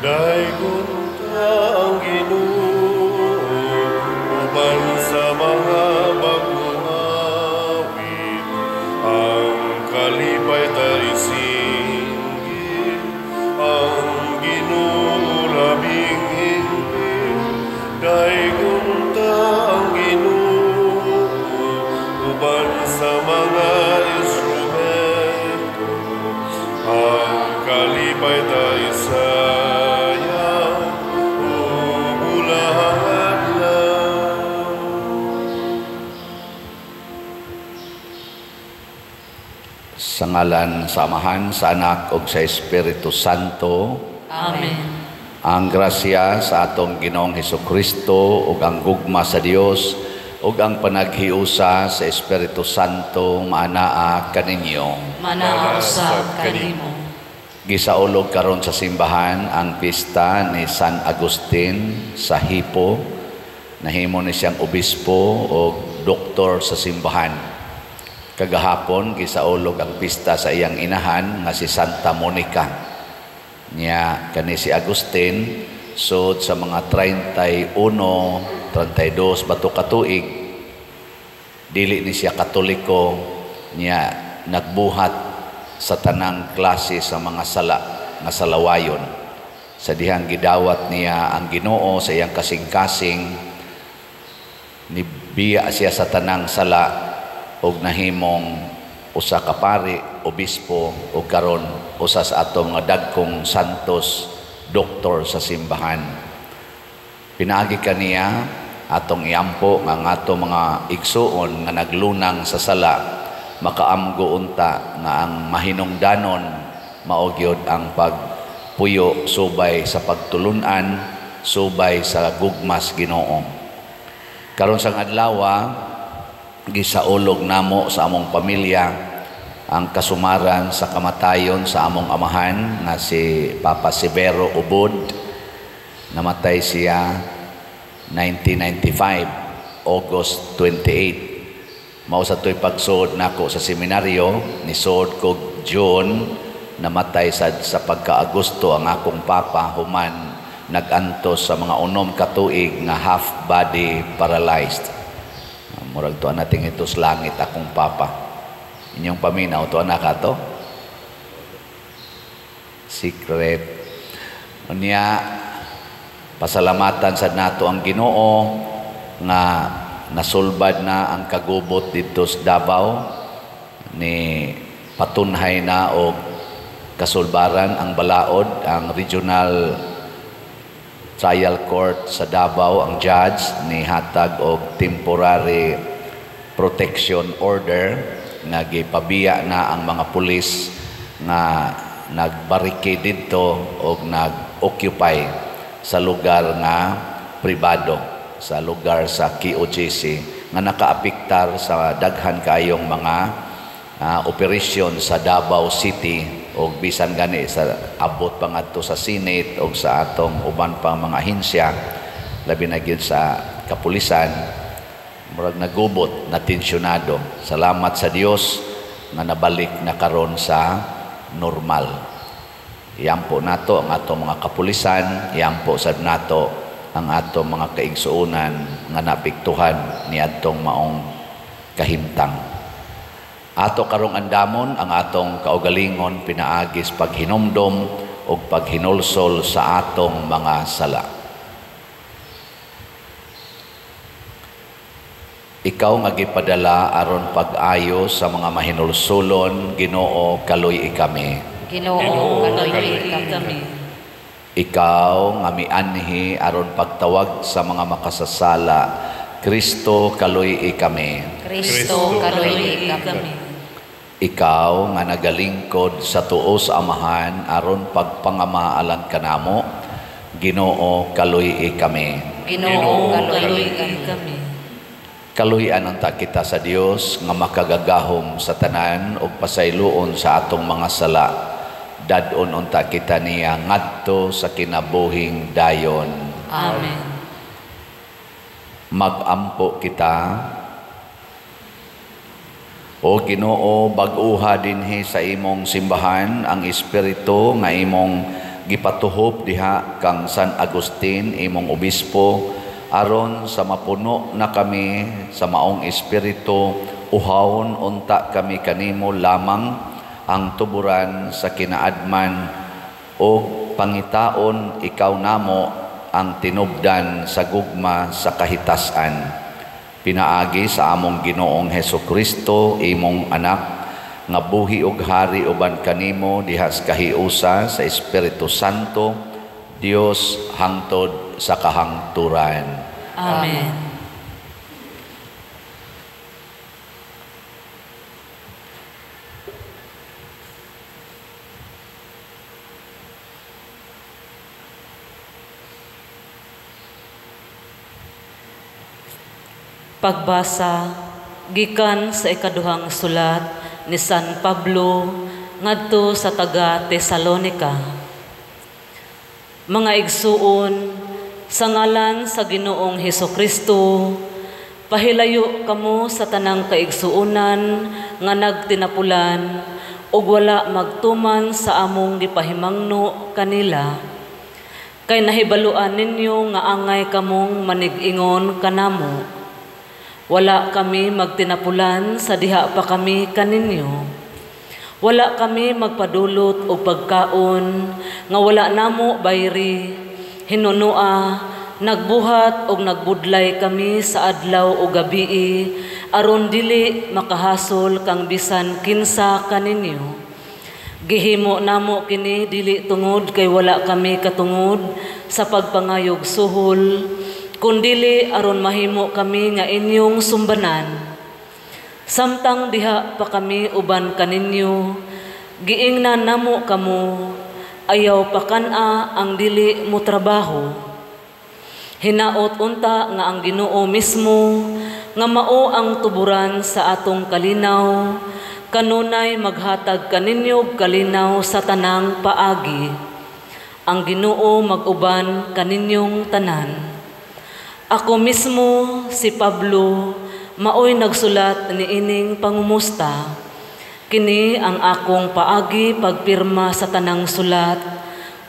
Daygon ta ang Ginoo uban sa mga bag-ong awit, ang kalipay ta isinggit, ang Ginoo labing hingpit. Daygon ta ang Ginoo uban sa mga instrumento, ang kalipay ta isayaw ug ulahang adlaw. Sa ngalan sa Amahan, sa Anak ug sa Espiritu Santo. Amen. Ang grasya sa atong Ginoong Hesukristo ug ang gugma sa Dios ug ang panaghiusa sa Espiritu Santo maanaa kaninyo. Manaa usab kanimo. Gisaulog karon sa simbahan ang pista ni San Agustin sa Hippo. Nahimo ni siyang obispo o doktor sa simbahan. Kagahapon gisaulog ang pista sa iyang inahan nga si Santa Monica. Nya kani si Agustin sud sa mga 31, 32 bato ka tuig, dili ni siya Katoliko, nya nagbuhat sa tanang klase sa mga sala nga salawayon. Sa dihang gidawat niya ang Ginoo sa iyang kasing-kasing, nibiya siya sa tanang sala og nahimong usa ka pari, obispo, ug karon usa sa atong mga dagkong santos, doktor sa simbahan. Pinaagi kaniya atong iampo nga ang atong mga igsuon nga naglunang sa sala makaamgo unta nga ang mahinungdanon mao gyud ang pagpuyo subay sa pagtulun-an, subay sa gugmas Ginoo. Karon sang adlaw, gisaulog namo sa among pamilya ang kasumaran sa kamatayon sa among amahan nga si Papa Severo Ubod. Namatay siya 1995, August 28. Mao sa to'y pagsuod nako sa seminaryo, nisuod ko June, namatay sa pagka-Agosto ang akong papa, human nag-antos sa mga 6 ka tuig nga half body paralyzed. Murag tuwa nating ito sa langit akong papa. Inyong paminaw, tuwa na ka to? Secret. Unya, pasalamatan sa nato ang Ginoo nga nasulbad na ang kagubot didto sa Davao, ni patunhay na og kasulbaran ang balaod, ang Regional Trial Court sa Davao, ang judge ni hatag og temporary protection order nga gipabiya na ang mga pulis nga nagbarricade didto og nag-occupy sa lugar nga pribado, sa lugar sa KOJC nga nakaapektar sa daghan kayong mga operasyon sa Davao City og bisan gani sa abot pa ngadto sa Senate og sa atong uban pang mga ahensya, labi na gyud sa kapulisan. Murag nagubot na tensyonado. Salamat sa Dios nga nabalik na karon sa normal. Iampo nato ang atong mga kapulisan, iampo sad nato ang atong mga kaigsuonan nga naapektuhan niadtong maong kahimtang. Ato karong andamon ang atong kaugalingon pinaagis paghinumdom ug paghinulsol sa atong mga sala. Ikaw nga gipadala aron pag-ayo sa mga mahinulsulon, Ginoo, kaluy-i kami. Ginoo, kaluy-i kami. Ikaw nga mianhi aron pagtawag sa mga makasasala, Kristo, kaluy-i kami. Kristo, kaluy-i kami. Ikaw nga nagalingkod sa tuo sa Amahan aron pagpangamaalan kanamo, Ginoo, kaluy-i kami. Ginoo, kaluy-i kami. Kaluy-an unta kita sa Dios nga makagagahom sa tanan ug pasayloon sa atong mga sala. Dad-on unta kita niya ngadto sa kinabuhing dayon. Amen. Magampo kita. O Ginoo, bag-uha dinhi sa imong simbahan ang espiritu nga imong gipatuhob diha kang San Agustin imong obispo, aron sa mapuno na kami sa maong espiritu, uhawon unta kami kanimo lamang ang tuburan sa kinaadman, o pangitaon ikaw namo ang tinubdan sa gugma sa kahitasan. Pinaagi sa among Ginoong Hesus Kristo, imong anak, nga buhi og hari uban kanimo diha sa kahiusa sa Espiritu Santo, Dios hangtod sa kahangturan. Amen. Pagbasa gikan sa ikaduhang sulat ni San Pablo ngadto sa taga Tesalonika. Mga igsuon, sa ngalan sa Ginoong Hesukristo, pahilayo kamo sa tanang kaigsuonan nga nagtinapulan ug wala magtuman sa among gipahimangno kanila. Kay nahibaluan ninyo nga angay kamong manig-ingon kanamo. Wala kami magtinapulan sa diha pa kami kaninyo. Wala kami magpadulot og pagkaon nga wala namo bayri. Hinunua, nagbuhat og nagbudlay kami sa adlaw o gabii aron dili makahasol kang bisan kinsa kaninyo. Gihimo namo kini dili tungod kay wala kami katungod sa pagpangayog suhol, kundili aron mahimo kami nga inyong sumbanan. Samtang diha pa kami uban kaninyo, giingnan namo kamo, ayaw pakan-a ang dili mo trabaho. Hinaot unta nga ang Ginoo mismo, nga mao ang tuburan sa atong kalinaw, kanunay maghatag kaninyo kalinaw sa tanang paagi. Ang Ginoo mag-uban kaninyong tanan. Ako mismo, si Pablo, maoy nagsulat niining pangumusta. Kini ang akong paagi pagpirma sa tanang sulat,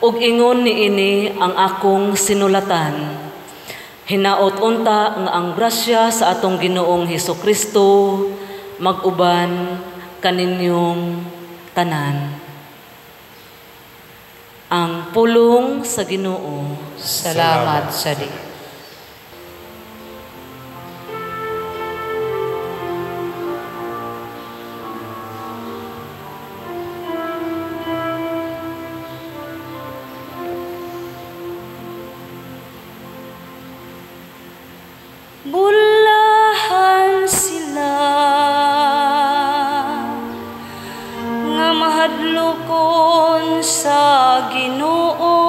ug ingon niini ang akong sinulatan. Hinaot unta nga ang grasya sa atong Ginoong Hesukristo mag-uban kaninyong tanan. Ang pulong sa Ginoo. Salamat sa Dios. Bulahan sila nga mahadlokon sa Ginoo.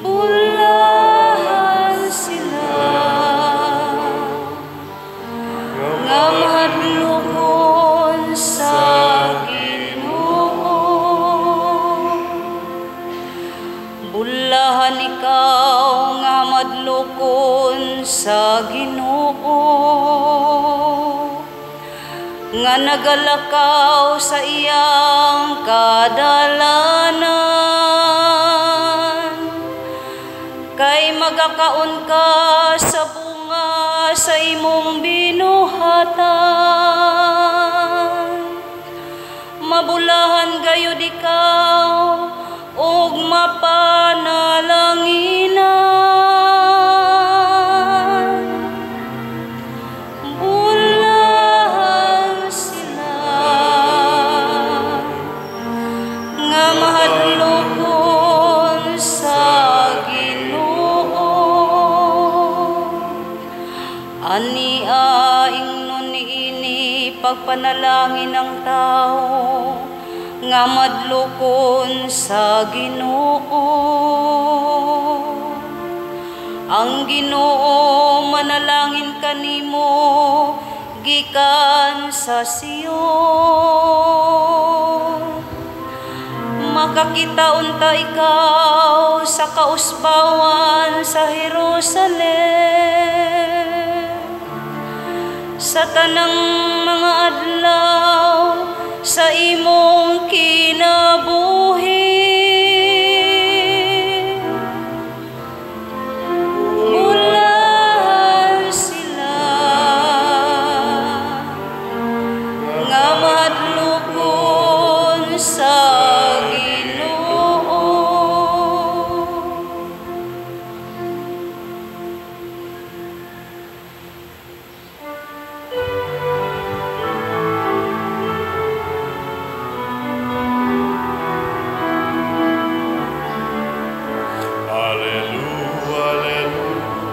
Bulahan sila nga mahadlokon sa Ginoo. Bulahan ikaw nga madlokon sa Ginoo, nga nagalakaw sa iyang kadalanan. Kay magakaon ka sa bunga sa imong binuhatan. Mabulahan gayud ikaw ug mapanalanginan. Bulahan sila nga mahadlokon sa Ginoo. Ania ingnon niini pagpanalangin ang tao nga madlokon sa Ginoo. Ang Ginoo manalangin kanimo gikan sa Sion. Makakita unta ikaw sa kausbawan sa Jerusalem. Sa tanang mga adlaw sa imong kinabuhi. Bulahan sila nga mahadlokon sa Ginoo.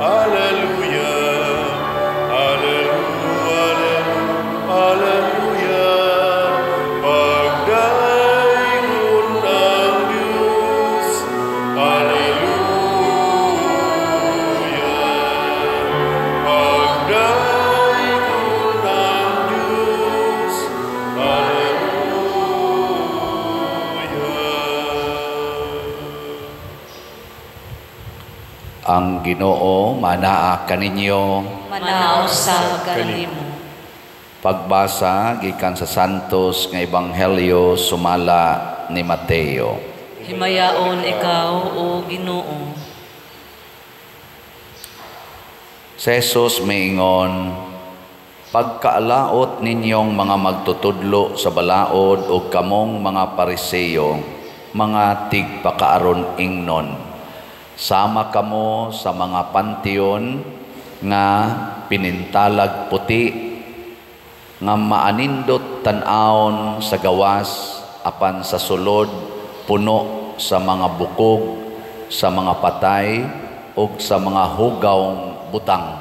Alleluia, alleluia, alleluia, pagdaygon ang Diyos. Alleluia, pagdaygon ang Diyos. Alleluia. Ang Ginoo manaa kaninyo. Manaa usab kanimo. Pagbasa gikan sa Santos nga Ebanghelyo sumala ni Mateo. Himayaon ikaw, o Ginoo. Si Jesus miingon, pagkaalaot ninyong mga magtutudlo sa balaod o kamong mga Pariseo, mga tigpakaaron ingnon, sama kamo sa mga panteon nga pinintalag puti, nga maanindot tan-awon sa gawas apan sa sulod puno sa mga bukog, sa mga patay ug sa mga hugawng butang.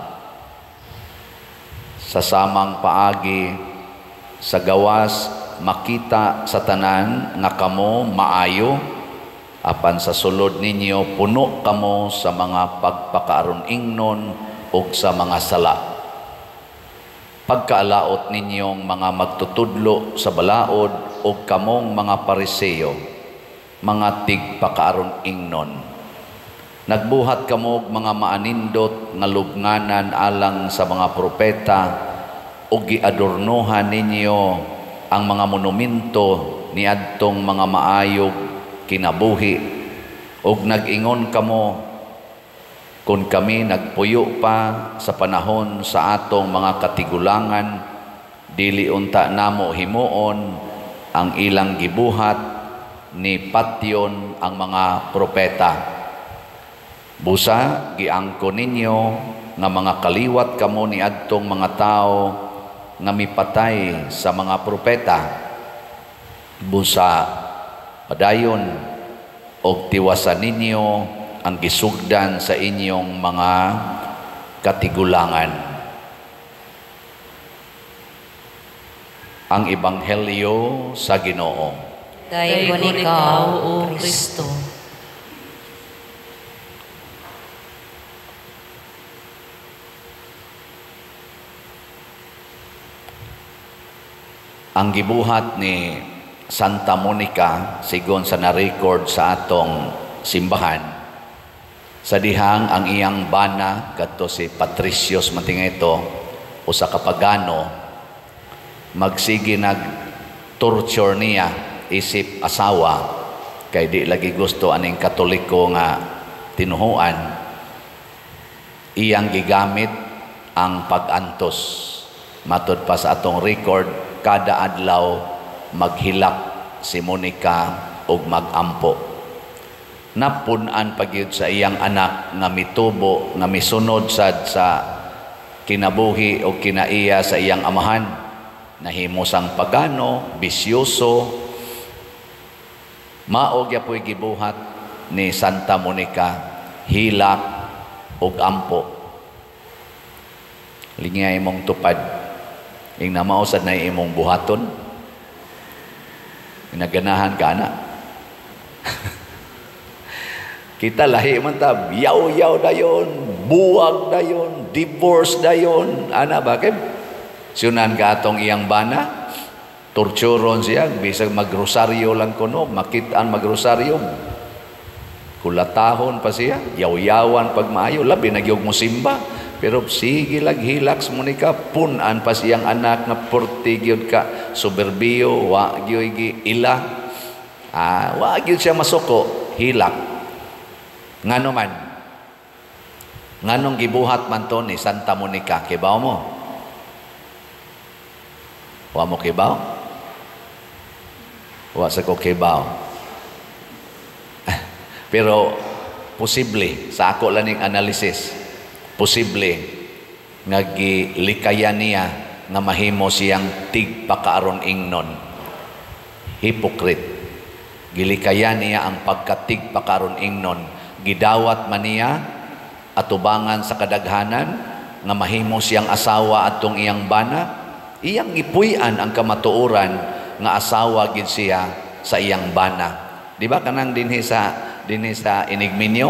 Sa samang paagi sa gawas makita sa tanan nga kamo maayo, apan sa sulod ninyo puno kamo sa mga pagpakaaron ingnon ug sa mga sala. Pagkaalaot ninyong mga magtutudlo sa balaod ug kamong mga Pariseo, mga tigpakaaron ingnon, nagbuhat kamo og mga maanindot nga lubnganan alang sa mga propeta ug giadornohan ninyo ang mga monumento niadtong mga maayog kinabuhi, ug nag-ingon kamo, kung kami nagpuyo pa sa panahon sa atong mga katigulangan, dili unta namo himuon ang ilang gibuhat ni patyon ang mga propeta. Busa giangko ninyo nga mga kaliwat kamo niadtong mga tawo nga mipatay sa mga propeta. Busa padayon og tiwasan ninyo ang gisugdan sa inyong mga katigulangan. Ang Ebanghelyo sa Ginoo. Daygon ikaw, O Kristo. Ang gibuhat ni Santa Monica sigon sa na-record sa atong simbahan, sa dihang ang iyang bana kadto si Patricius Mantingeto usa ka pagano, magsige nag torture niya isip asawa kay di lagi gusto aning Katoliko nga tinuhuan. Iyang gigamit ang pag-antos. Matud pa sa atong record, kada adlaw maghilak si Monica og magampo. Napun-an pagyud sa iyang anak nga mitubo, nga misunod sad sa kinabuhi o kinaiya sa iyang amahan. Nahimo sang pagano, bisyoso. Mao gyapoy gibuhat ni Santa Monica, hilak og ampo. Lingay imong tupad, ing namao sad na imong buhaton. Inaganahan ka na. Kita lahi man ta, yaw-yaw dayon, buwag dayon, divorce dayon. Ana ba kay? Sunan ka atong iyang bana, torturon siya, bisag magrosaryo lang kuno, makitaan magrosaryo. Kulatahon pa siya, yaw-yawan pag maayo, labi nagyog mo simba. Pero sige lag hilaks mo ni ka, punan pa siyang anak nga porti gyud ka, siya soberbiyo, wa gyud ila. Wa gyud siya masuko, hilak. Ngano man? Nganong gibuhat man to ni Santa Monica, kibaw mo? Wa mo kibaw? Wa sa ko kibaw. Pero posible sa ako lang ning analysis, posible nga gilikayan niya nga mahimo siyang tigpakaaron ingnon. Hypocrite. Gilikayan niya ang pagkatigpakaaron ingnon. Gidawat man niya atubangan sa kadaghanan nga mahimo siyang asawa atong iyang bana, iyang gipuy-an ang kamatuoran nga asawa gid siya sa iyang bana. Di ba kanang dinhi sa inigminyo,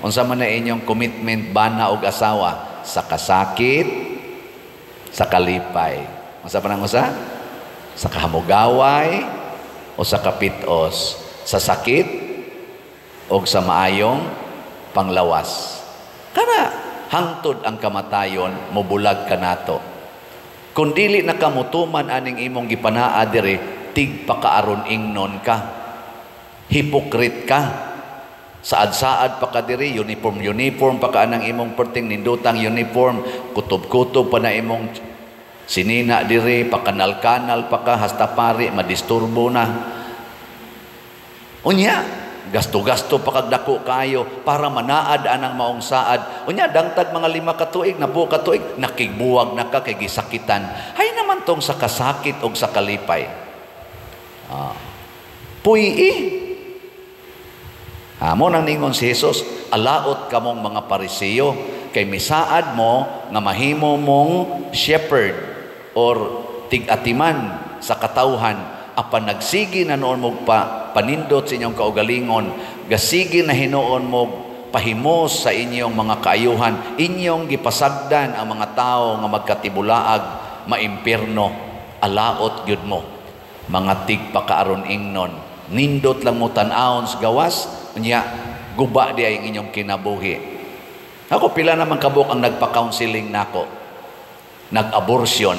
unsa man na inyong commitment bana og asawa? Sa kasakit, sa kalipay. Unsa pa nang usa? Sa kahamugaway o sa kapitos, sa sakit o sa maayong panglawas. Kana hangtod ang kamatayon, mobulag ka nato. Kung dili na kamutuman aning imong gipanaa diri, tigpakaaron ingnon ka. Hypocrite ka. Saad-saad pa ka diri, uniform uniform pa ka anang imong perting nindutang uniform, kutob-kutob pa na imong sinina diri, pakanal-kanal pa ka, hasta pari, madisturbo na. Unya, gasto-gasto pa kag dako kayo para manaad anang maong saad. Unya, dangtag mga 5 ka tuig, 10 ka tuig, nakigbuwag na ka kay gisakitan. Hay naman tong sa kasakit og sa kalipay. Puy-i. Mo nang ningon si Jesus, alaot kamong mga Pariseo, kay misaad mo nga mahimo mong shepherd or tig-atiman sa katawhan, apan nagsigi na noon mo pa panindot sa inyong kaugalingon, gasigi na hinuon mo pahimos sa inyong mga kaayuhan, inyong gipasagdan ang mga tao nga magkatibulaag, maimpirno, alaot gyud mo. Mga tigpakaaron ingnon, nindot lang mo tan-awon sa gawas, unya guba di ay ang inyong kinabuhi. Ako pila naman kabuk ang nagpa-counseling nako, nag-abortion.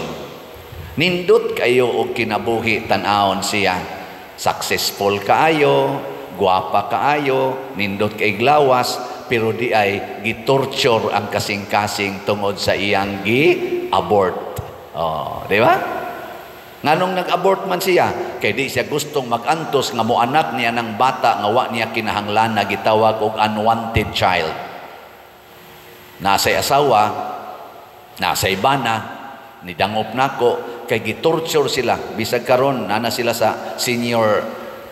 Nindot kayo og kinabuhi tan-awon siya. Successful kaayo, guwapa kaayo, nindot kay glawas, pero di ay gitorture ang kasing-kasing tungod sa iyang gi-abort. Oh, di ba? Nganong nag-abort man siya? Kay di siya gustong mag-antos nga moanak niya ng bata nga wa niya kinahanglan na gitawag og unwanted child. Nasay asawa, nasay bana, nidangop nako, kay gitorture sila. Bisag karon nana sila sa senior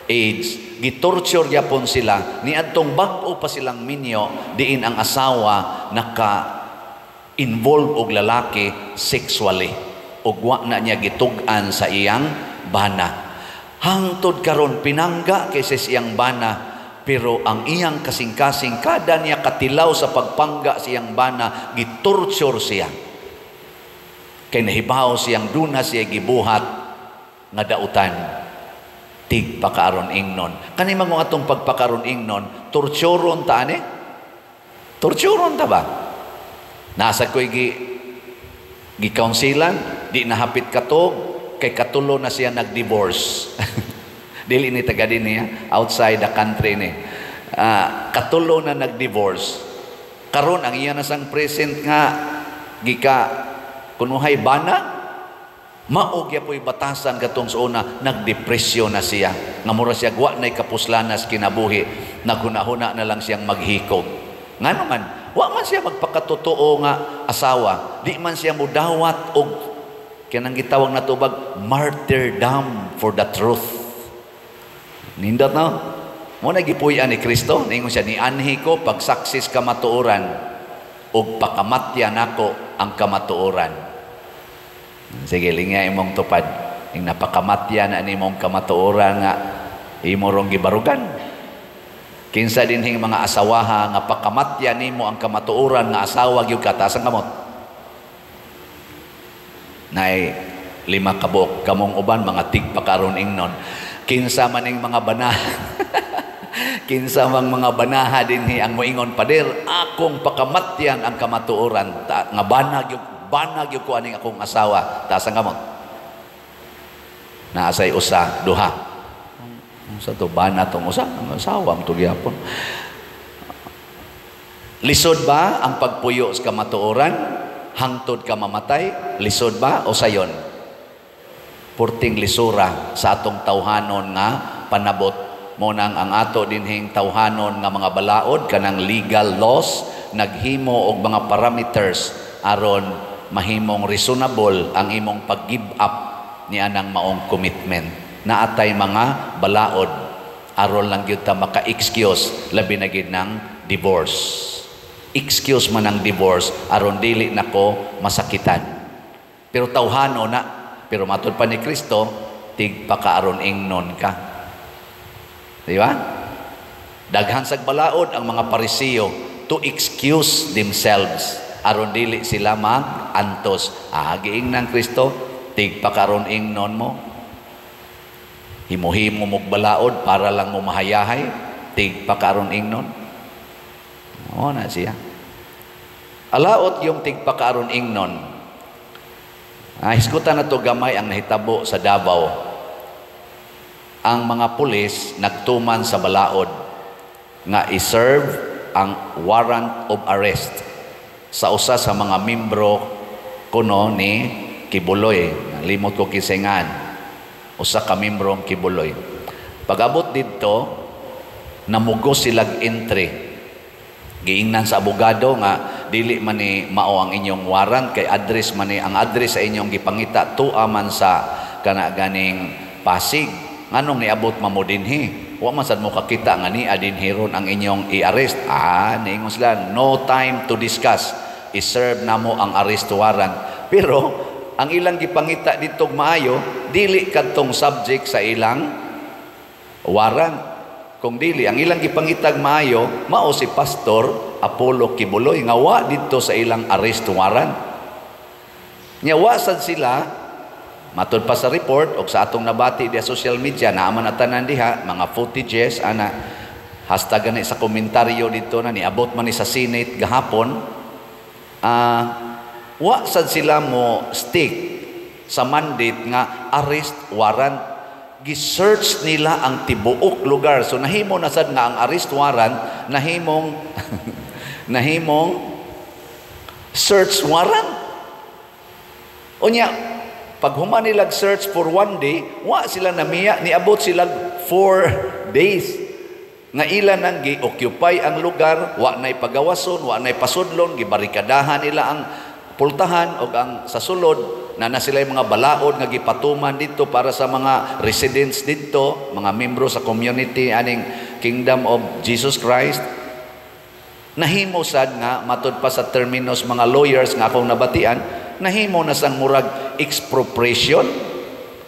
age, gitorture gyapon sila niadtong bag-o pa silang minyo, diin ang asawa naka-involve og lalaki sexually ug wa na niya gitug-an sa iyang bana. Hangtod karon pinangga kaysa siyang bana, pero ang iyang kasing-kasing kada niya katilaw sa pagpangga sa iyang bana, gitorture siya. Kay nahibaw siyang duna siya gibuhat nga dautan. Tigpakaaron ingnon. Kani man atong pagpakaron ingnon, torturon ta ani? Torturon ta ba? Nasa ko'y gi-counselan, di nahapit katog, kay katulo na siya nag-divorce. Dili ni taga din niya, outside the country ni. Katulo na nag-divorce. Karon ang iya na sang present nga gika kunuhay bana, maog ya po'y batasan katong sa una, nagdepresyon na siya. Nga mura siya wa na'y kapuslanas kinabuhi, naghuna-huna na lang siyang maghikog. Ngano man, wa man siya magpakatotoo nga asawa, di man siya mudawat og kanang gitawag na tubag martyrdom for the truth. Nindot no? Mo na gipuy-an ni Kristo, ningon siya nianhi ko pagsaksis kamatuoran ug pakamatya nako ang kamatuoran. Sige, lingya imong tupad. Ing napakamatya na nimong kamatuoran nga imo rong gibarugan. Kinsa dinhing mga asawaha nga pakamatya nimo ang kamatuoran nga asawa gyud ka, taas ang kamot. Nay 5 kabuk kamong uban mga tigpakaron ingnon. Kinsa man ning mga banaha. Kinsa mang mga banaha dinhi ang moingon, pader akong pakamatyan ang kamatuoran ta, nga banag gyud ko aning akong asawa, taas ang kamot. Naa say usa, duha. Sa to bana tong usa, ang asawa mo to gyapon. Lisod ba ang pagpuyo sa kamatuoran hangtod ka mamatay? Lisod ba o sayon? Purting lisura sa atong tawhanon nga panabot. Mo nang ang ato dinhing tawhanon nga mga balaod, kanang legal laws, naghimo og mga parameters aron mahimong reasonable ang imong pag-give up ni anang maong commitment. Naatay mga balaod aron lang gyud ta maka-excuse, labi na gid ng divorce. Excuse man ang divorce aron dili nako masakitan. Pero tawhano na, pero matud pa ni Kristo, tigpakaaron ingnon ka. Di ba? Daghan sag balaod ang mga Parisiyo to excuse themselves aron dili sila mag-antos. Ah, giingnan Kristo, tigpakaron ingnon mo. Himuhimo mog balaod para lang mo mahayahay, tigpakaron ingnon. Oo na siya. Alaot yung tigpakaaron ingnon. Ah, hisgutan na to gamay ang nahitabo sa Davao. Ang mga pulis nagtuman sa balaod nga i-serve ang warrant of arrest sa usa sa mga membro kuno ni Quiboloy. Limot ko kisingan. Usa ka membro ang Quiboloy. Pag-abot didto, namugos silag entry. Giingnan sa abogado nga dili man ni mao ang inyong warrant kay address man ni ang address sa inyong gipangita tua man sa kana ganing Pasig. Nganong niabot man mo dinhi? Wa man sad mo kakita nga nia dinhi ron ang inyong i-arrest. Ah, niingon sila, no time to discuss. I-serve namo ang arrest warrant. Pero ang ilang gipangita didto maayo, dili kadtong subject sa ilang warrant. Kung dili, ang ilang gipangitag maayo, mao si Pastor Apollo Quiboloy nga wa didto sa ilang arrest warrant. Nya wa sad sila, matud pa sa report og sa atong nabati diha social media, naa man tanan diha mga footages ana, hashtag gani sa komentaryo dito na niabot man ni sa Senate gahapon. Wa sad sila mo stick sa mandate nga arrest warrant. Gi-search nila ang tibuok lugar, so nahimo na sad nga ang arrest warrant nahimong nahimong search warrant. Unya pag human nilag search for one day, wa sila namiya, niabot sila 4 days nga ila nang gi-occupy ang lugar, wa na'y pagawason, wa na'y pasudlon, gibarikadahan nila ang pultahan o ang sa sulod, na na sila mga balaod nga gipatuman dito para sa mga residents dito, mga membro sa community aning Kingdom of Jesus Christ. Nahimo sad nga, matud pa sa terminos mga lawyers nga akong nabatian, nahimo na sang murag expropriation.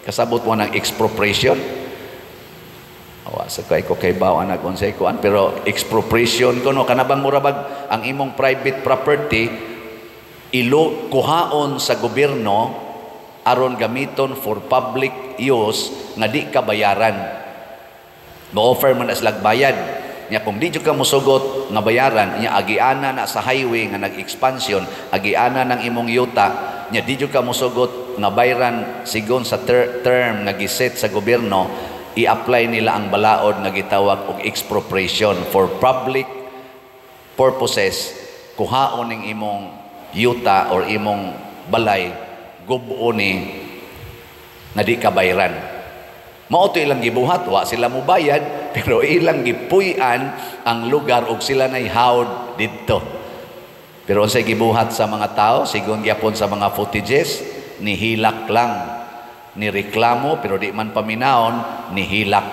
Kasabot mo ng expropriation? Awa sa kay ko kay baw anak unsay kuan, pero expropriation kuno kana bang murabag ang imong private property ilo kuhaon sa gobyerno aron gamiton for public use nga di ka bayaran. Mo-offer man na silag bayad. Nya kung di jud ka mosugot nga bayaran, nya agiana na sa highway nga nag-expansion, agiana ng imong yuta, nya di jud ka mosugot nga bayaran sigon sa term nga giset sa gobyerno, i-apply nila ang balaod nga gitawag og expropriation for public purposes, kuhaon ning imong yuta or imong balay, gubo ni nga di ka bayaran. Mao to ilang gibuhat, wa sila mobayad, pero ilang gipuy-an ang lugar ug sila nay hawd didto. Pero unsay gibuhat sa mga tao, sigon gyapon sa mga footages, nihilak lang, nireklamo pero di man paminawon, nihilak.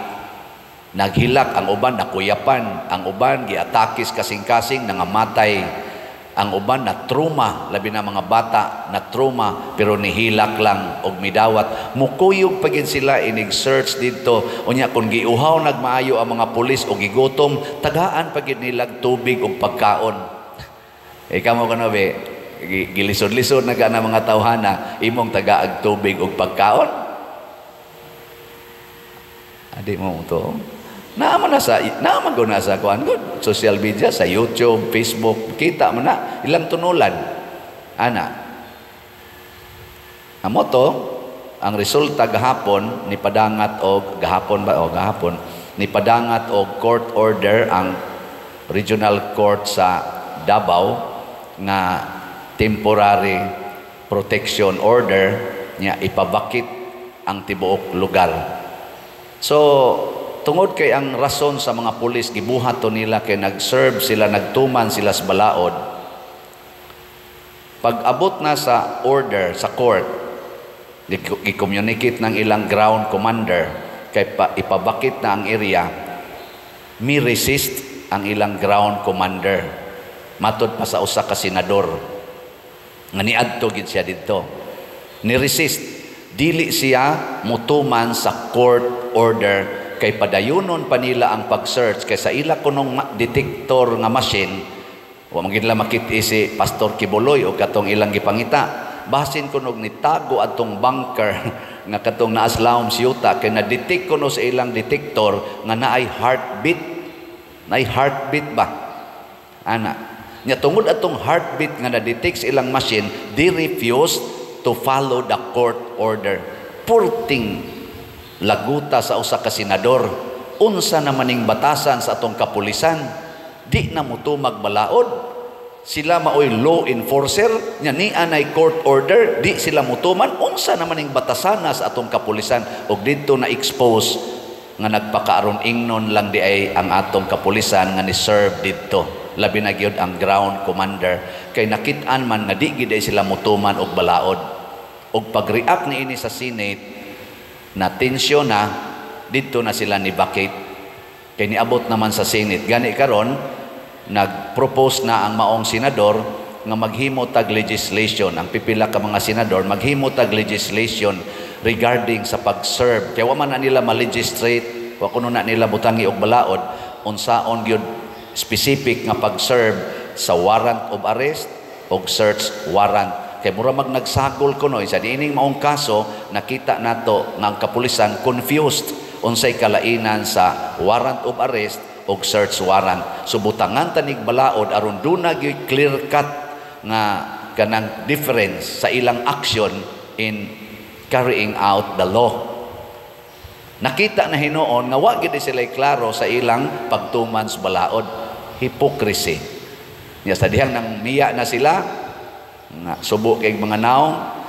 Naghilak ang uban, nakuyapan, ang uban giatakis kasing-kasing, nangamatay. Ang uban na trauma, labi na mga bata na trauma, pero nihilak lang og midawat. Mukuyog pa gid sila inig search didto. Unya kung giuhaw nagmaayo ang mga pulis o gigutom, tagaan pa gid nilag tubig ug pagkaon. Ikaw mo kuno be, gilisod-lisod na ka na mga tawhana, imong tagaag tubig ug pagkaon. Adi mo to. Naaman ko na sa kuan gud, social media, sa YouTube, Facebook, kita mo na ilang tunulan. Ana. Amo to, Ang resulta gahapon ni padangat og gahapon ba o gahapon ni padangat og court order ang regional court sa Davao nga temporary protection order niya, ipa-vacate ang tibuok lugar. So tungod kay ang rason sa mga pulis, gibuhat to nila kay nag-serve sila, nagtuman sila sa balaod. Pag abot na sa order sa court, i-communicate ng ilang ground commander kay ipa-vacate na ang area, mi resist ang ilang ground commander. Matod pa sa usa ka senador nga niadto gid siya didto. Ni resist, dili siya mutuman sa court order kay padayunon pa nila ang pag-search kay sa ila kunong detector nga machine, wa man gid makit si Pastor Quiboloy o katong ilang gipangita. Basin kunog nitago atong bunker nga katong naa sa Lawom Yuta kay na-detect kuno sa ilang detector nga naay heartbeat. Naay heartbeat ba? Ana. Nya tungod atong heartbeat nga na-detect sa ilang machine, they refused to follow the court order. Purting laguta sa usa ka senador. Unsa naman ning batasan sa atong kapulisan? Di na motumag balaod. Sila maoy law enforcer nya ni anay court order, di sila mutuman. Unsa naman ning batasana sa atong kapulisan? Og didto na expose nga nagpakaaron ingnon lang di ay ang atong kapulisan nga ni serve didto. Labi na gyud ang ground commander kay nakit-an man nga di gid ay sila mutuman og balaod. Og pag-react niini sa Senate na tensyon na didto na sila ni vacate kay niabot naman sa Senate. Gani karon nag-propose na ang maong senador nga maghimo tag legislation. Ang pipila ka mga senador maghimo tag legislation regarding sa pag-serve kay wa man na nila ma-legislate, wa kuno na nila butangi og balaod unsaon gyud specific nga pag-serve sa warrant of arrest og search warrant kay mura mag nagsagol kuno. Sa niining maong kaso, nakita nato nga ang kapulisan confused unsay kalainan sa warrant of arrest og search warrant. So butangan tanig balaod aron duna gyud clear cut nga kanang difference sa ilang action in carrying out the law. Nakita na hinuon nga wa gid sila klaro sa ilang pagtuman sa balaod. Hypocrisy. Nya sa dihang nang miya na sila nga subo kay mga naong,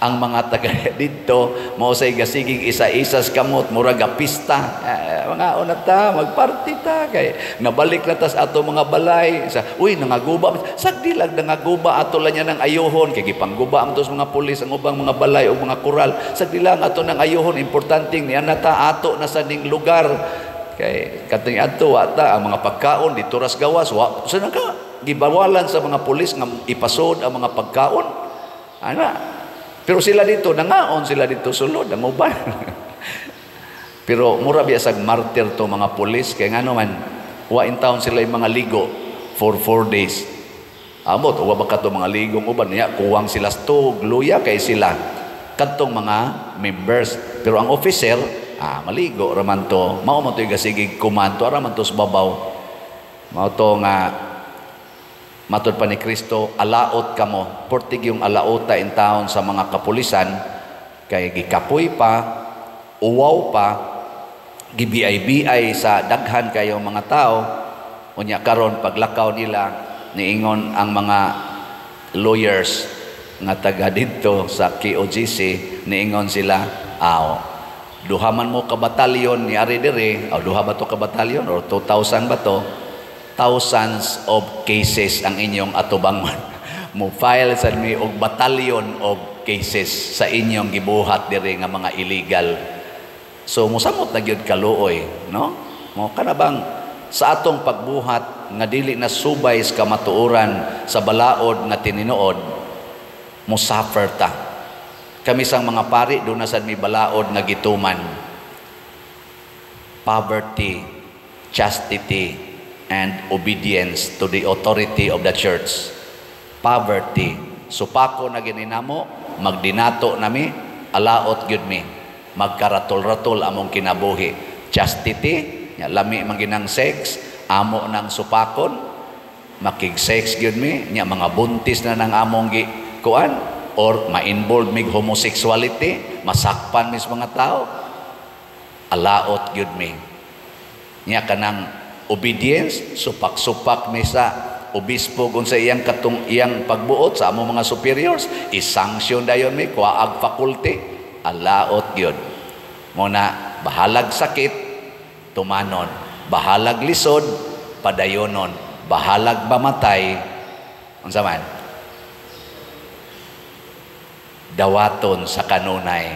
ang mga taga didto mao say gasigig isa-isa sa kamot, murag pista. Eh, mga una ta, magparty ta kay nabalik na tas ato mga balay sa uy nangaguba. Sagdi lang nangaguba, ato lang niya nang ayuhon kay gipangguba ang tos mga pulis ang ubang mga balay o mga koral. Sagdi lang ato nang ayuhon, importante niya na ta ato na sa ning lugar kay katong adto wa ta ang mga pagkaon dito ras gawas wa sa naka gibawalan sa mga pulis nga ipasod ang mga pagkaon ana. Pero sila dito, nangaon sila dito sulod, ang uban. Pero mura biya sag martyr to mga pulis, kaya nga naman, wa in town sila yung mga ligo for 4 days. Amot, wa ba kato mga ligong uban, niya, kuwang sila stog, luya kay sila. Kadtong mga members. Pero ang officer, maligo raman to, mao man to yung gasigig kumanto, araman to sa babaw. Mao to nga, matod pa ni Kristo, alaot kamo. Portig yung alaota in town sa mga kapulisan, kay gikapoy pa, uwaw pa, gibi-bi sa daghan kayo mga tao. Unya karon paglakaw nila, niingon ang mga lawyers nga taga didto sa KOJC, niingon sila, aw, duha man mo ka batalyon ni ari diri, aw, duha ba to ka batalyon or 2,000 ba to? Thousands of cases ang inyong atubangon. Mo file sa mi og batalyon of cases sa inyong gibuhat diri nga mga illegal. So mosamot na gyud kaluoy, no? Mo kana bang sa atong pagbuhat nga dili na subay sa kamatuoran sa balaod nga tinuod, mo suffer ta. Kami sang mga pari doon na sad mi balaod nga gituman. Poverty, chastity, and obedience to the authority of the church. Poverty. Supako na gininamo, magdinato nami, alaot gyud mi. Magkaratol-ratol among kinabuhi. Chastity, nya lami man ginang sex, amo nang supakon, makig-sex gyud mi, nya mga buntis na nang among gi kuan or ma-involve mig homosexuality, Masakpan mis mga tao. Alaot gyud mi. Nya kanang obedience, supak-supak mi sa obispo kung sa iyang katong iyang pagbuot sa among mga superiors, i-sanction dayon mi kuaag faculty. Alaot gyud. Muna bahalag sakit, tumanon. Bahalag lisod, padayonon. Bahalag mamatay, unsa man? Dawaton sa kanunay.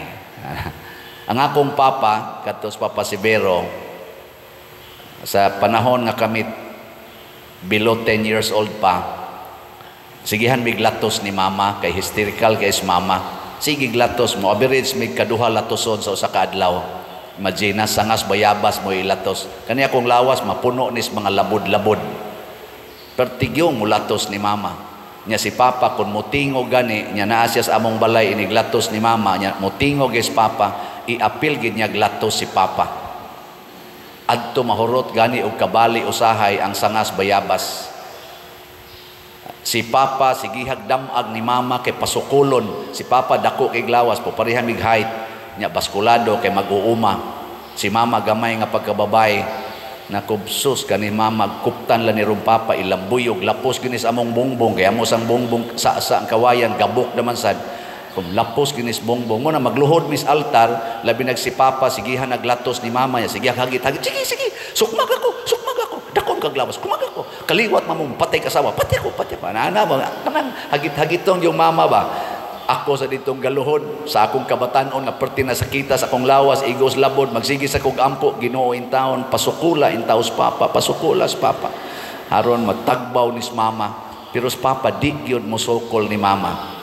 Ang akong papa, katos Papa Severo, sa panahon nga kami below 10 years old pa, sigihan miglatos ni mama, kay hysterical kay is mama. Sige glatos mo, average mig kaduha latoson sa usa ka adlaw. Imagine, sangas bayabas mo ilatos. Kani akong lawas mapuno nis mga labod-labod. Pertigyong mulatos ni mama. Nya si papa kun mutingo gani, nya naa siya sa among balay iniglatos ni mama, nya mutingo gis papa, iapil gid niya glatos si papa. Adto mahurot gani og kabali usahay ang sangas bayabas. Si papa sigihag damag ni mama kay pasukulon. Si papa dako kay glawas, pareha mig height, nya baskulado kay mag-uuma. Si mama gamay nga pagkababay. Nakubsus kani mama kuptan la ni rum papa ilambuyog lapos ginis among bongbong kay amo sang bongbong sa ang kawayan gabok naman sad kung lapos ginis bongbong mo na magluhod mis altar labi nag si papa sigihan naglatos ni mama niya sige hagit hagit sige sige sukmag ako dakon kag lawas kumag ako kaliwat mamong patay kasawa patay ako ana ba kanang hagit-hagitong yung mama ba. Ako sa ditong galuhod sa akong kabatanon nga perti na sakita sa akong lawas igos labod magsige sa kog ampo Ginoo in taon pasukula in taos papa pasukula sa papa aron matagbaw nis mama pero sa papa di gyud mosukol ni mama.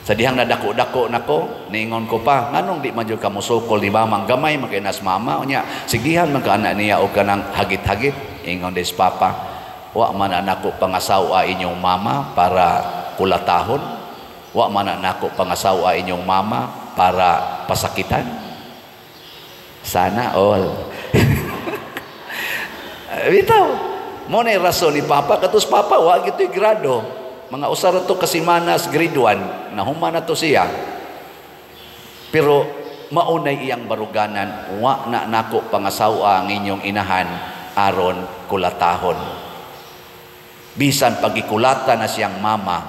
Sa dihang nadako-dako nako niingon ko pa nganong di man jud ka mosukol ni mama gamay man kay nas mama unya sigihan man ka ana niya og kanang hagit-hagit. Ingon des papa wa man nako pangasawa inyong mama para kulatahon. Wa man nako pangasawa inyong mama para pasakitan. Sana all. Bitaw. Mo na rason ni papa katos papa wa gitoy grado. Mga usa ra to kasimanas grade 1 nahuman na to siya. Pero maunay iyang baruganan wa na nako pangasawa ang inyong inahan aron kulatahon. Bisan pagikulata na siyang mama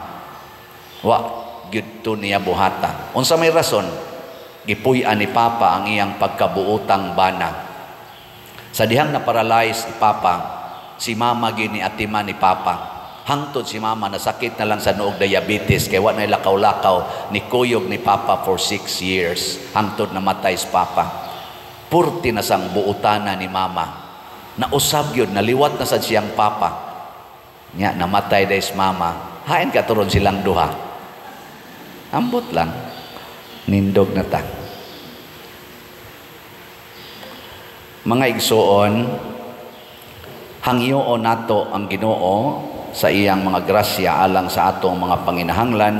wa gyud to niya buhata. Unsa may rason? Gipuy-an ni papa ang iyang pagkabuotang bana. Sa dihang na-paralyze si papa, si mama gini atiman ni papa. Hangtod si mama nasakit na lang sa noog diabetes kay wa na lakaw-lakaw ni kuyog ni papa for 6 years. Hangtod namatay si papa. Purti na sang buotana ni mama. Nausab gyud naliwat na sad siyang papa. Nya namatay dai si mama. Hain ka turon silang duha. Ambot lang. Nindog na ta. Mga igsuon, hangyoon nato ang Ginoo sa iyang mga grasya alang sa atong mga panginahanglan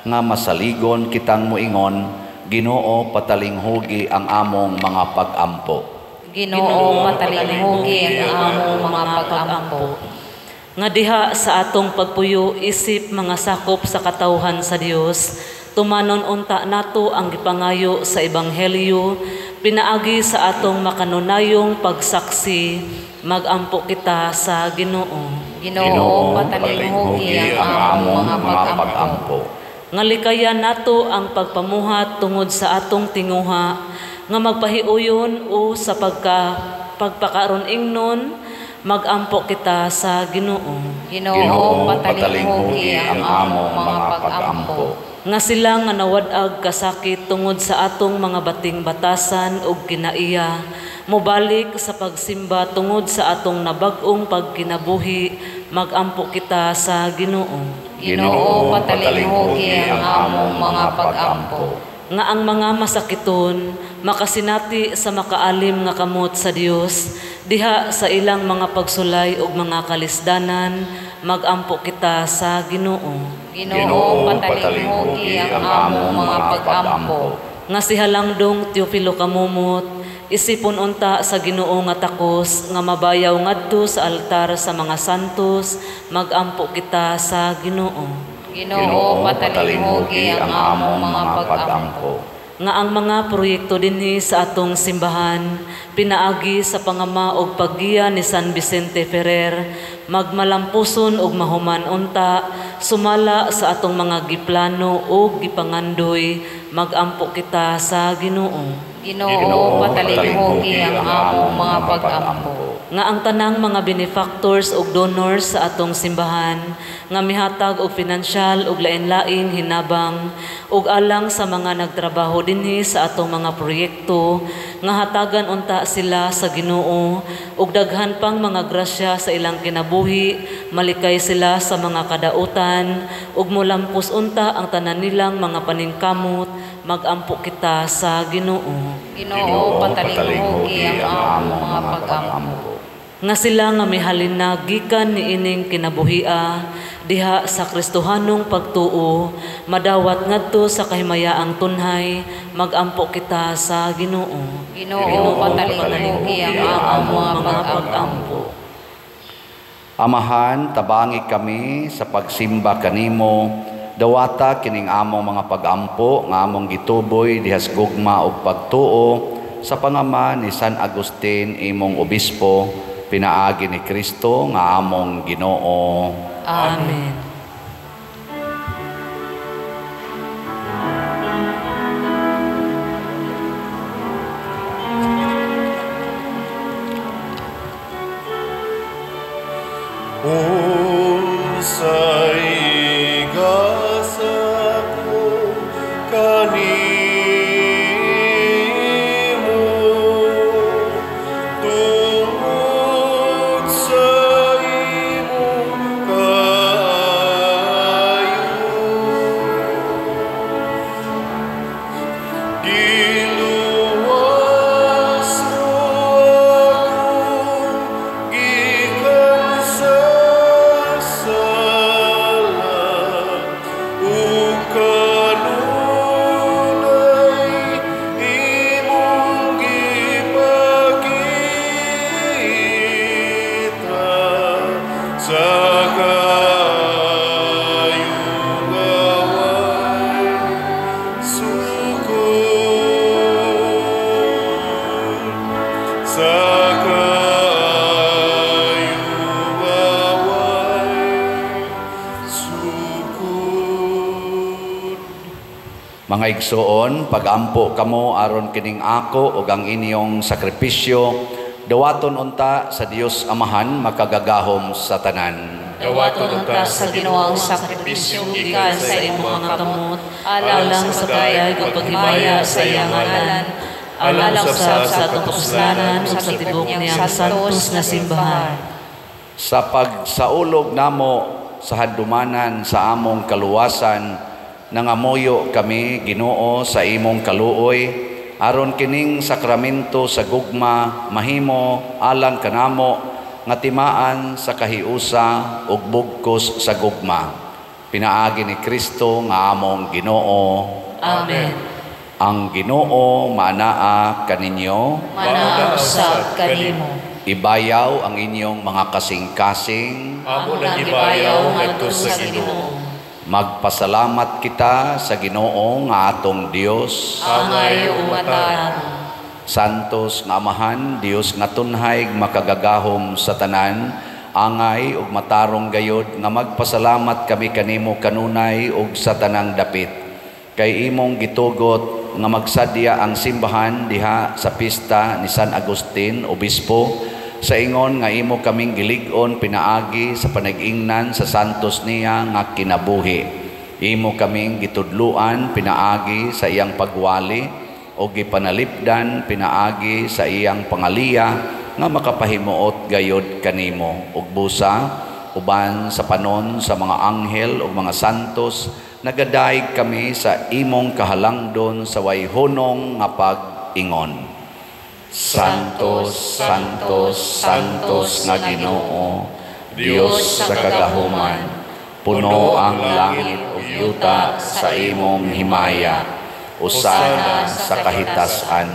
nga masaligon kitang moingon, Ginoo patalinghugi ang among mga pag-ampo. Ginoo patalinghugi ang among mga pag-ampo. Nga diha sa atong pagpuyo isip mga sakop sa katawhan sa Dios, tumanon unta nato ang gipangayo sa ebanghelyo, pinaagi sa atong makanunayong pagsaksi, magampo kita sa Ginoo. Ginoo patalinghugi ang among mga pag-ampo. Nga likayan nato ang pagpamuhat tungod sa atong tinguha, nga magpahiuyon o sa pagpakaron ingnon, magampo kita sa Ginoo. Ginoo patalinghugi ang among mga pag-ampo. Nga sila nga nawad-ag kasakit tungod sa atong mga bating batasan ug kinaiya, mobalik sa pagsimba tungod sa atong nabag-ong pagkinabuhi, magampo kita sa Ginoo. Ginoo patalinghugi ang among mga pag-ampo. Nga ang mga masakiton makasinati sa makaalim nga kamot sa Dios diha sa ilang mga pagsulay ug mga kalisdanan, magampo kita sa Ginoo. Ginoo patalinghugi ang among mga pag-ampo. Nga si Halangdong Teofilo Kamumot isipon unta sa Ginoo nga takos nga mabayaw ngadto sa altar sa mga santos, magampo kita sa Ginoo. Ginoo patalinghugi ang among mga pag-ampo. Nga ang mga proyekto dinhi sa atong simbahan pinaagi sa pangama og paggiya ni San Vicente Ferrer magmalampuson og mahuman unta sumala sa atong mga giplano ug gipangandoy. Magampo kita sa Ginoo. Ginoo, patalinghugi ang among mga pag-ampo. Nga ang tanang mga benefactors ug donors sa atong simbahan nga mihatag og pinansyal ug lain-laing hinabang ug alang sa mga nagtrabaho dinhi sa atong mga proyekto nga hatagan unta sila sa Ginoo ug daghan pang mga grasya sa ilang kinabuhi, malikay sila sa mga kadautan ug molampos unta ang tanan nilang mga paningkamot. Magampo kita sa Ginoo. Ginoo, patalinghugi ang among mga pag-ampo. Nga sila nga mihalin na gikan niining kinabuhia diha sa Kristohanong pagtuo madawat ngadto sa kahimayaang tunhay. Magampo kita sa Ginoo. Ginoo, patalinghugi ang among mga pag-ampo. Amahan, tabangi kami sa pagsimba kanimo. Dawata kining among mga pag-ampo nga among gituboy dihas gugma ug pagtuo sa pangama ni San Agustin imong obispo, pinaagi ni Kristo nga among Ginoo. Amen. Unsay gasa ko kanimo, tungod sa imong kaayo. Giluwas mo ako gikan sa sala, ug kanunay imong gipakita sa kaayong away sukod, sa kaayong away sukod. Mga igsoon, pagampo kamo aron kining ako ug ang inyong sakripisyo dawaton unta sa Dios Amahan makagagahom sa tanan. Dawaton unta sa Ginoo ang sakripisyo gikan sa imong mga kamot, alang sa pagdayeg ug paghimaya sa iyang ngalan, alang usab sa atong kapuslanan ug sa tibuok niyang santos nga simbahan. Sa pagsaulog namo sa handumanan sa among kaluwasan, nangamuyo kami Ginoo sa imong kaluoy, aron kining sakramento sa gugma mahimo alang kanamo nga timaan sa kahiusa ug bugkos sa gugma. Pinaagi ni Kristo nga among Ginoo. Amen. Ang Ginoo maanaa kaninyo, Manaa usab kanimo. Ibayaw ang inyong mga kasing-kasing. Amo nang ibayaw ngadto sa Ginoo. Magpasalamat kita sa Ginoo nga atong Dios. Angay ug matarong. Santos nga Amahan, Dios nga tunhay makagagahom sa tanan, angay ug matarong gayod nga magpasalamat kami kanimo kanunay ug sa tanang dapit. Kay imong gitugot nga magsadya ang simbahan diha sa pista ni San Agustin Obispo, sa ingon nga imo kaming gilig-on pinaagi sa panag-ingnan sa santos niya nga kinabuhi. Imo kaming gitudluan pinaagi sa iyang pagwali o gipanalipdan pinaagi sa iyang pangaliya nga makapahimuot gayod kanimo. Ug busa uban sa panon sa mga anghel ug mga santos, nagadayeg kami sa imong kahalangdon sa wayhunong nga pag-ingon. Santos, Santos, Santos nga Ginoo, Dios sa kagahuman, puno ang langit ug yuta sa imong himaya. Usana sa kahitasan,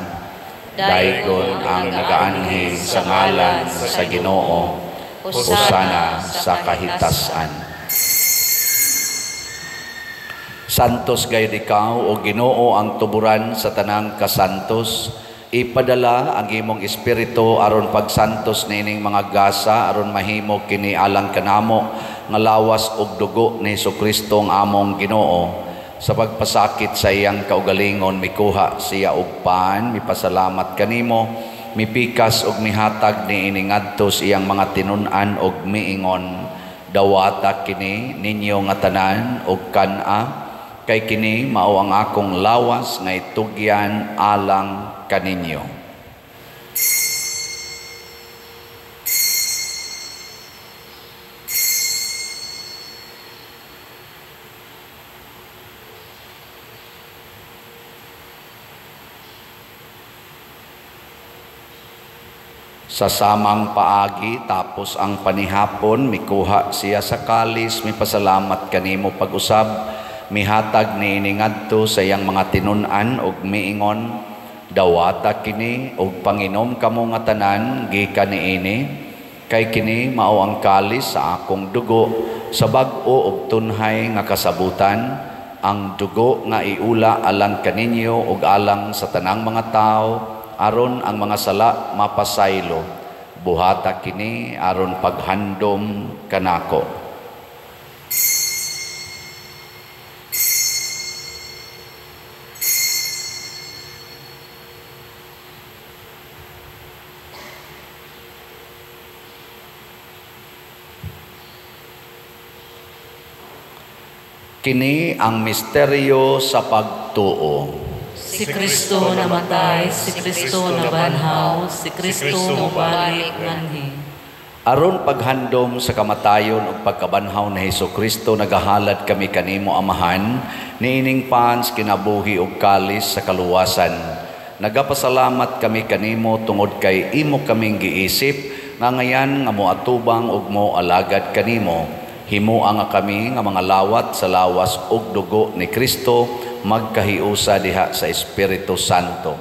daygon ang nagaanhi sa ngalan sa Ginoo. Usana sa kahitasan. Santos gayud ikaw, o Ginoo, ang tuburan sa tanang kasantos. Ipadala ang imong espiritu aron pagsantos niining mga gasa, aron mahimo kini alang kanamo nga lawas ug dugo ni Hesukristo ang among Ginoo. Sa pagpasakit sa iyang kaugalingon, mikuha siya og pan, mipasalamat kanimo, mipikas ug mihatag niini ngadto sa iyang mga tinun-an ug miingon, dawata kini ninyo nga tanan ug kan-a, kay kini mao ang akong lawas nga itugyan alang kaninyo. Sa samang paagi, tapos ang panihapon, mikuha siya sa kalis, mipasalamat kanimo pag-usab, mihatag niini ngadto sa iyang mga tinun-an ug miingon, dawata kini ug panginom kamo nga tanan gikan niini, kay kini mao ang kalis sa akong dugo sa bag-o ug tunhay nga kasabutan, ang dugo nga iula alang kaninyo ug alang sa tanang mga tawo, aron ang mga sala mapasaylo. Buhata kini aron paghandom kanako. Kini ang misteryo sa pagtuo. Si Kristo namatay, si Kristo nabanhaw, si Kristo mobalik nganhi. Aron paghandom sa kamatayon ug pagkabanhaw ni Hesukristo, nagahalad kami kanimo, Amahan, niining pans kinabuhi ug kalis sa kaluwasan. Nagapasalamat kami kanimo tungod kay imo kaming giisip nga ngayan nga moatubang ug moalagad kanimo. Himoa nga kami nga mga lawat sa lawas ug dugo ni Kristo, magkahiusa diha sa Espiritu Santo.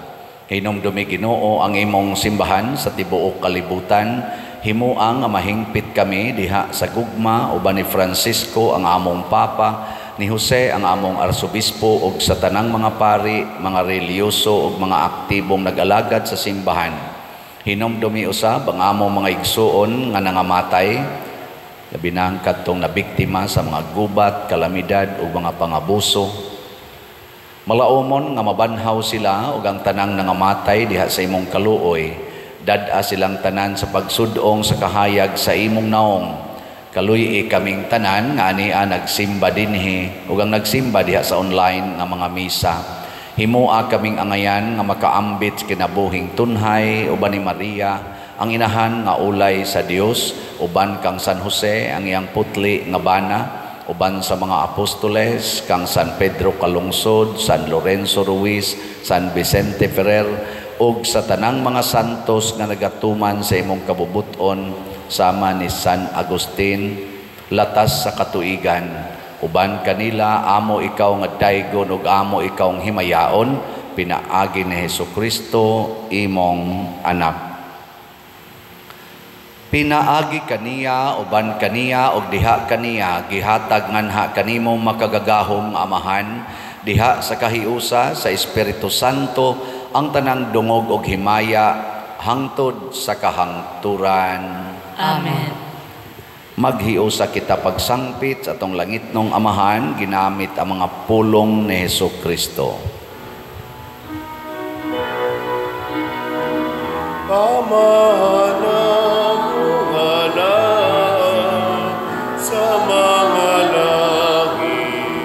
Hinumdumi, Ginoo, ang imong simbahan sa tibuok kalibutan. Himoa nga mahingpit kami diha sa gugma uban ni Francisco ang among Papa, ni Jose ang among Arsobispo, ug sa tanang mga pari, mga relihiyoso ug mga aktibong nag-alagad sa simbahan. Hinumdumi usab ang among mga igsuon nga nangamatay, labi na ang kadtong nabiktima sa mga gubat, kalamidad ug mga pangabuso. Malaumon nga mabanhaw sila ug ang tanang nangamatay diha sa imong kaluoy. Dad-a silang tanan sa pagsudong sa kahayag sa imong naong. Kaluy-i kaming tanan nga ania nagsimba dinhi ug ang nagsimba diha sa online nga mga misa. Himoa kaming angayan nga makaambit sa kinabuhing tunhay uban ni Maria, ang inahan nga ulay sa Dios, uban kang San Jose ang iyang putli nga bana, uban sa mga apostoles kang San Pedro Calungsod, San Lorenzo Ruiz, San Vicente Ferrer, ug sa tanang mga santos nga nagatuman sa imong kabubut-on sama ni San Agustin, latas sa katuigan. Uban kanila amo ikaw nga daygon ug amo ikaw nga himayaon, pinaagi ni Hesukristo imong anak. Pinaagi kaniya, uban kaniya, og diha kaniya, gihatag nganha kanimo makagagahom nga Amahan, diha sa kahiusa sa Espiritu Santo, ang tanang dungog og himaya hangtod sa kahangturan. Amen. Maghiusa kita pagsangpit sa atong langitnong Amahan, ginamit ang mga pulong ni Hesukristo. Amahan sa mga langit,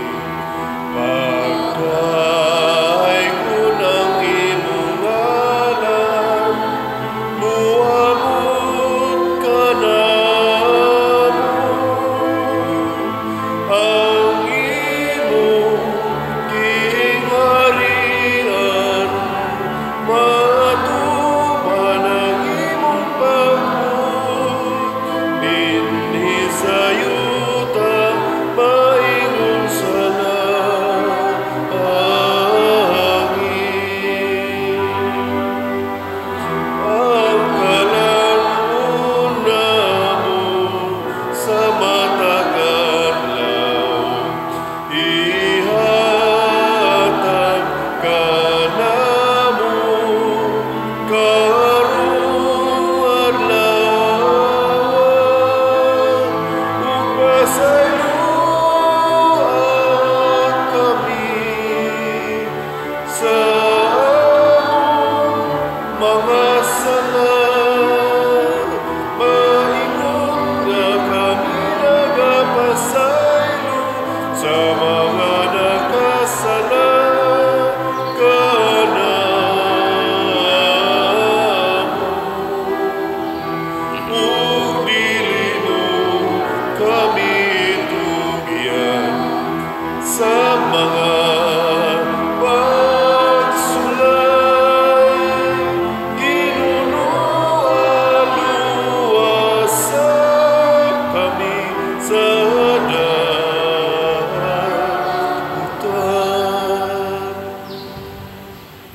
pagkay ko ng imong ngalan, muabot ka namo, ang imong gingharian, matuman ang imong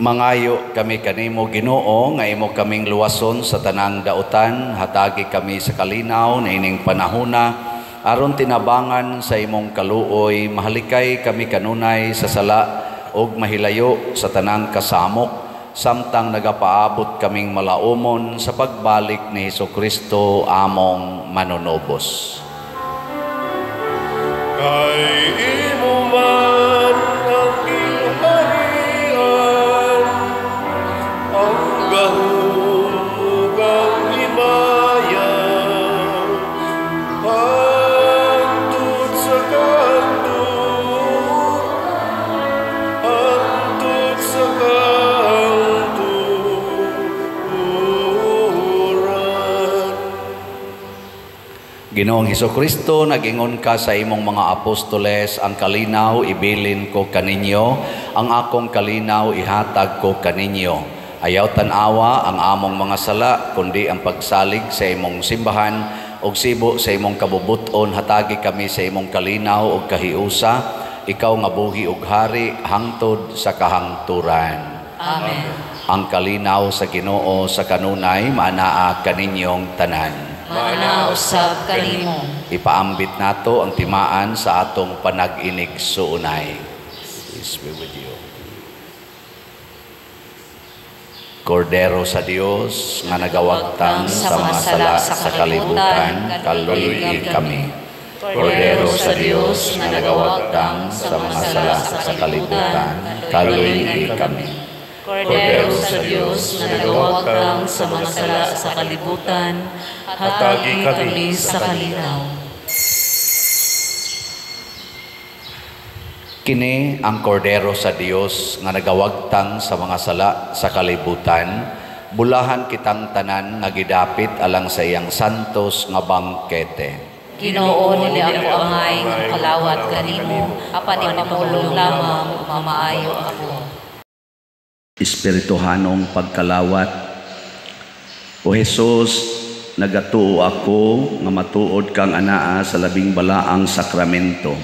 Mangayo kami kanimo, Ginoo, nga imo kaming luwason sa tanang dautan, hatagi kami sa kalinaw na ining panahona, aron tinabangan sa imong kaluoy, mahalikay kami kanunay sa sala ug mahilayo sa tanang kasamok, samtang nagapaabot kaming malaumon sa pagbalik ni Hesukristo among manunubos. Kay imo man ang gingharian, ang gahom ug ang himaya, hangtod sa kahangturan, hangtod sa kahangturan. Ginoong Hesukristo, nag-ingon ka sa imong mga apostoles, ang kalinaw ibilin ko kaninyo, ang akong kalinaw ihatag ko kaninyo. Ayaw tan-awa ang among mga sala, kundi ang pagsalig sa imong simbahan, ug sibo sa imong kabubuton, hatagi kami sa imong kalinaw ug kahiusa, ikaw nga buhi ug hari hangtod sa kahangturan. Amen. Ang kalinaw sa Ginoo sa kanunay maanaa kaninyong tanan. Maanaa usab kanimo. Ipaambit nato ang timaan sa atong panag-inig-suunay. Peace be with you. Kordero sa Dios nga nagawagtang sa mga sala sa kalibutan, kaluoy kami. Kordero sa Dios nga nagawagtang sa mga sala sa kalibutan, kaluoy kami. Kordero sa Dios nga nagawagtang sa mga sala sa kalibutan, hatagi kami sa kalinaw. Kini ang Kordero sa Dios nga nagawagtang sa mga sala sa kalibutan, bulahan kitang tanan nga gidapit alang sa iyang santos nga bangkete. Ginoo, dili ako angay nga kalawat kanimo, apan ipamulong lamang mamaayo ako. Espirituhanong pagkalawat. O Jesus, nagatuo ako nga matuod kang anaa sa labing balaang sakramento.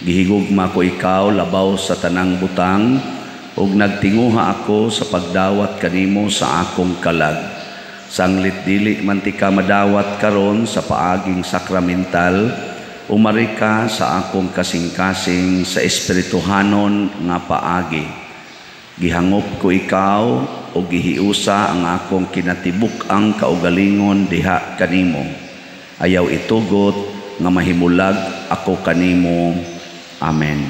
Gihigugma ko ikaw labaw sa tanang butang, ug nagtinguha ako sa pagdawat kanimo sa akong kalag. Sanglit dili man ti ka madawat karon sa paaging sakramental, umari ka sa akong kasing-kasing sa espirituhanon nga paagi. Gihangop ko ikaw o gihiusa ang akong kinatibuk-ang kaugalingon diha kanimo. Ayaw itugot nga mahimulag ako kanimo. Amen.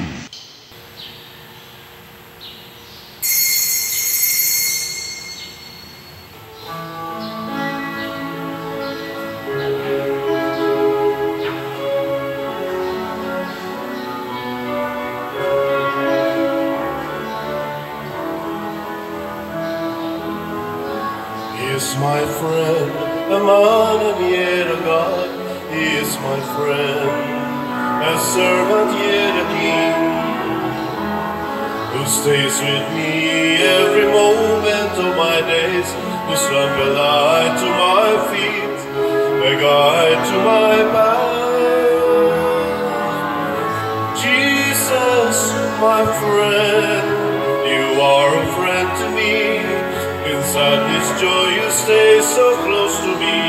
He is my friend, a man and yet a God. He is my friend, a servant yet a king, who stays with me every moment of my days, whose lamp a light to my feet, a guide to my path. Jesus, my friend, you are a friend to me. In sadness, joy, you stay so close to me.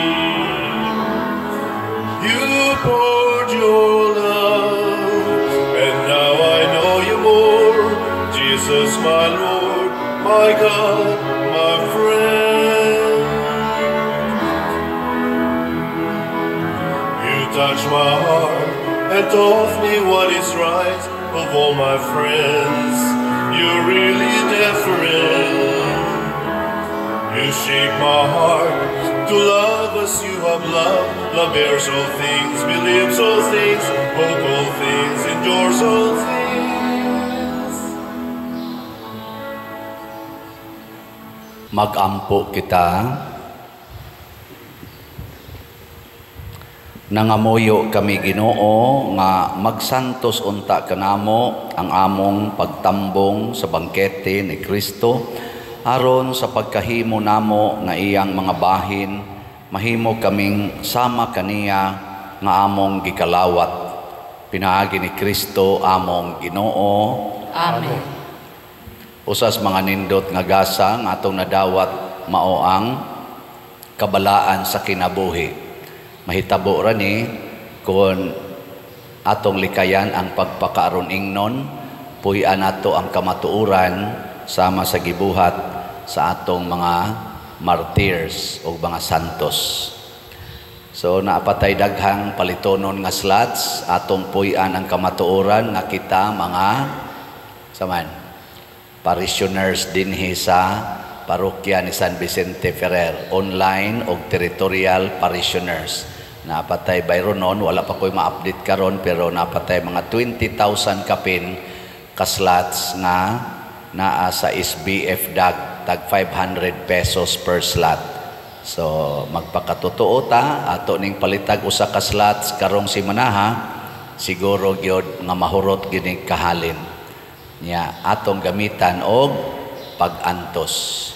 You poured your love, and now I know you more. Jesus, my Lord, my God, my friend. You touched my heart and taught me what is right. Of all my friends, you're really different. You shape my heart to love as you have loved. Love bears all things, believes all things, hope all things, endures all things. Magampo kita. Nangamuyo kami Ginoo nga magsantos unta kanamo ang among pagtambong sa bangkete ni Kristo, aron sa pagkahimo namo nga iyang mga bahin, mahimo kaming sama kaniya nga among gikalawat. Pinaagi ni Kristo among Ginoo. Amen. Usas mga nindot nga gasa nga atong nadawat mao ang kabalaan sa kinabuhi. Mahitabo ra ni kung atong likayan ang pagpakaaron ingnon, puy-an nato ang kamatuoran sama sa gibuhat sa atong mga martyrs o mga santos. So naapatay daghang palitonon nga slots, atong puy-an ang kamatuoran nga kita mga saman parishioners dinhi sa parokya ni San Vicente Ferrer, online og territorial parishioners. Napatay bayro nun, wala pa ko'y ma-update karon, pero napatay mga 20,000 kapin ka slots nga naa sa SBF DAG, tag 500 pesos per slot. So magpakatotoo ta, ato ning palitag usa ka slots karong simanaha, siguro gyud nga mahurot gyud ning kahalin niya atong gamitan og pag-antos.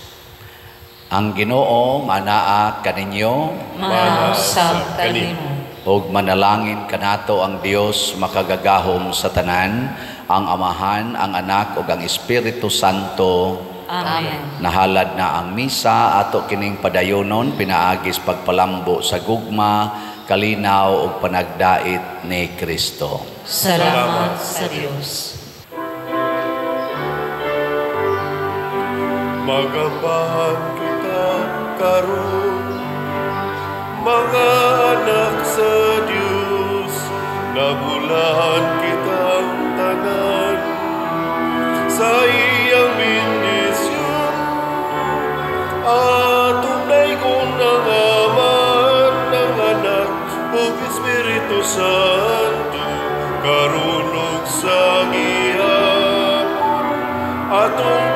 Ang Ginoo manaa kaninyo. Mausab kanimo. Ug manalangin kanato ang Dios makagagahom sa tanan, ang Amahan, ang Anak ug ang Espiritu Santo. Amen. Nahalad na ang misa, ato kining padayonon pinaagis pagpalambo sa gugma, kalinaw ug panagdait ni Kristo. Salamat sa Dios. Magambahan kita karon, mga anak sa Dios, nabulahan kitang tanan sa iyang bendisyon. Atong daygon ang Ama, ng Anak ug Espiritu Santo, karon ug sa gihapon. Atong